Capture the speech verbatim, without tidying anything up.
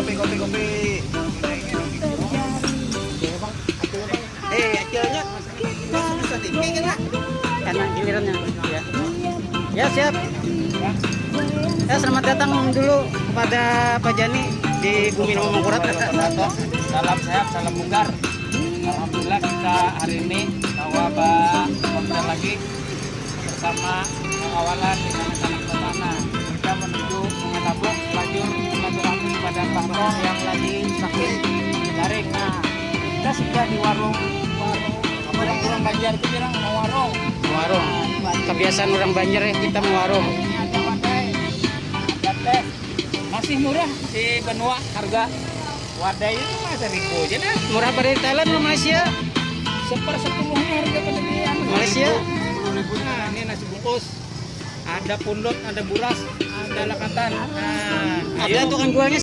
Kopi, kopi, kopi. Eh, acilnya. Masuk, masuk, masuk, tinggi kan, Kak? Karena gilirannya, ya. Ya, siap. Ya, selamat datang dulu kepada Pak Jani di bumi Mangkurat. Salam sehat, salam bugar. Alhamdulillah, kita hari ini bawa ba-, konten lagi bersama pengawalan di sana, sana. Kita menuju Sungai Tabuk, lajur silaturahmi kepada Bang Roh yang lagi sakit garing. Nah, kita singgah di warung, warung, orang, orang Banjar itu bilang mau warung. Warung. Nah, di Banjar. Kebiasaan orang Banjar ya, kita mau warung. Ini ada wadai, ada teh. Masih murah di Banua harga. Wadai itu mah seribu aja dah. Murah pada di Thailand atau Malaysia? Sepersepuluhnya harga pada di anu. Malaysia. Nah, ini nasi bungkus. Ada pundut, ada buras, ada lakatan. Nah, ada tukang jualnya